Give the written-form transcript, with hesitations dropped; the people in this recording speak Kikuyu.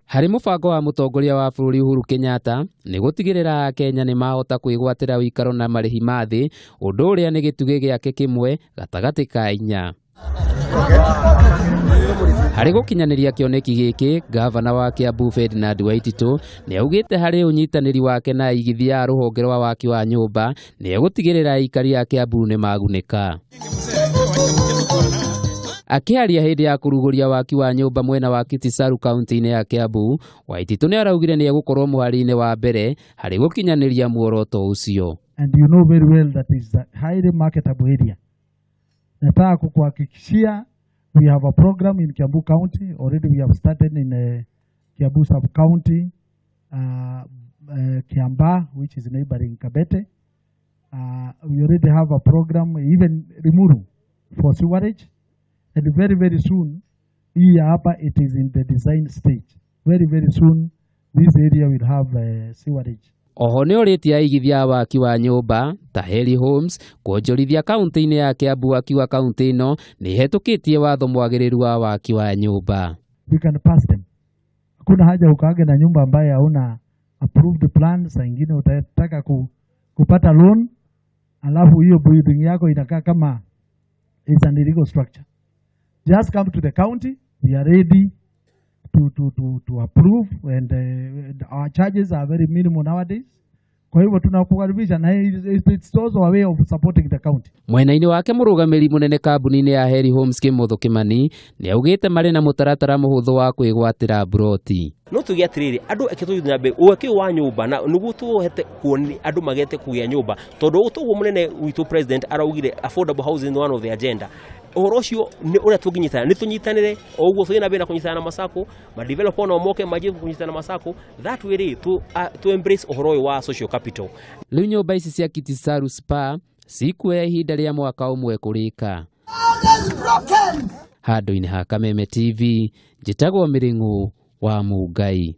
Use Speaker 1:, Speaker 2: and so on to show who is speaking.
Speaker 1: Harĩ mũbango wa mũtongoria wa bũrũri Uhuru Kenyatta nĩ gũtigĩrĩra Akenya nĩ mahota kwĩgwatĩra ũikaro na marĩhi ma thĩ, ũndũ ũrĩa nĩ gĩtugĩ gĩake kĩmwe gatagatĩ ka inya. Harĩ gũkinyanĩria kĩoneki gĩkĩ, ngavana wa Kiambu Ferdinand Waititu nĩ augĩte harĩ ũnyitanĩri wake na aigithia a rũhonge rwa waki wa nyũmba nĩ egũtigĩrĩra aikari a Kiambu nĩ magunĩka. Akĩaria hĩndĩ ya kũrugũria waki wa nyũmba mwena wa Kitisaru kaunti-inĩ ya Kiambu, Waititu nĩ araugire nĩ egũkorwo mũhari-inĩ wa mbere harĩ gũkinyanĩria muoroto ũcio.
Speaker 2: And you know very well that is a highly marketable area. Nataka kukuhakikishia we have a program in Kiambu County. Already we have started in Kiambu sub-county, Kiambaa, which is neighboring Kabete. We already have a program, even Limuru, for sewerage. And very, very soon, hii hapa it is in the design stage. Very, very soon, this area will have sewerage.
Speaker 1: Oho nĩ orĩtie aigithia a waki wa nyũmba ta Heli Homes kuonjorithia kaunti-inĩ ya Kiambu akiuga kaunti ĩno nĩ ĩhetũkĩtie watho mwagĩrĩru wa waki wa nyũmba.
Speaker 2: We can pass them. Hakuna haja ukaage na nyumba ambayo hauna approved plan. Saa ingine utataka kupata loan, alafu hiyo building yako inakaa kama it's an illegal structure. Just come to the county, we are ready to approve and our charges are very minimal nowadays. Kwa hivyo tunakukaribisha na it's also a way of supporting the county.
Speaker 1: Mwena-inĩ wake mũrũgamĩrĩri mũnene kambuni-inĩ ya Heri Homes Kimotho Kimani nĩ augĩte marĩ na mũtaratara mũhũthũ wa kwĩgwatĩra mburoti.
Speaker 3: No tuge atiriri, andu eke tũthiĩ na mbere ũaki wa nyũmba na nĩguo tũhete kuoni andũ magete kũgĩa nyũmba, tondũ ũtoguo mũnene witũ president araugire affordable housing is one of the agenda. Ũhoro ũcio nĩ ũrĩa tũngĩnyitana, nĩ tũnyitanĩre o ũguo tũthiĩ na mbere na kũnyitana na masako ma developer nao moke manjie kũnyitana na masako that way rĩ tu embrace ũhoro ũyũ wa social capital.
Speaker 1: Rĩu nyũmba ici cia Kitisaru Spa cikuoya ihinda rĩa mwaka ũmwe kũrĩka. Handũ-inĩ ha Kameme TV, njĩtagwo Mĩrĩng'ũ wa Mũngai.